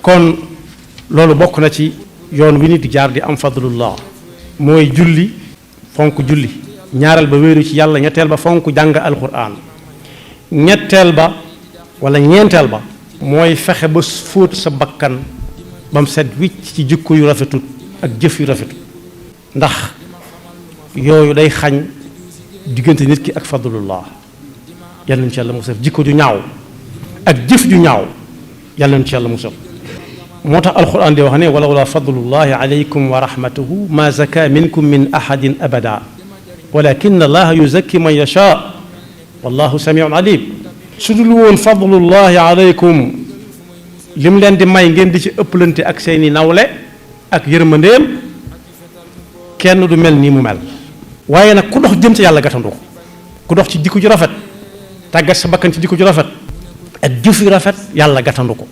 kon loolu bokk na ci yoon wi nit di jaar di am fadlullah mooy julli fonk julli ñaareel ba wéeru ci yàlla ñetteel ba fonk jàng alquran ñetteel ba wala ñeenteel ba mooy fexe ba fóot sa bakkan ba mu set wicc ci jikko yu rafetut ak jëf yu rafetut ndax yooyu day xañ diggante nit ki ak fadlullah yàlla nañ ci yàlla musal jikko ju ñaaw ak jëf ju ñaaw yàlla nañ ci yàlla musal moo tax alquran di wax ne walawla fadlullahi alaykum wa rahmatuhu ma zaka minkum min ahadin abada walakin allaha yuzakki man yasha wallahu samiun alim su dul woon fadlullahi alaykum lim leen di may ngeen di ci ëpplante ak seeni nawle ak yërmandeem kenn du mel nii mu mel waaye nag ku dox jëm ci yàlla gatandu ko ku dox ci jikko ju rafet tàggat sa bakkan ci jikko ju rafet ak jëf yu rafet yàlla gatandu ko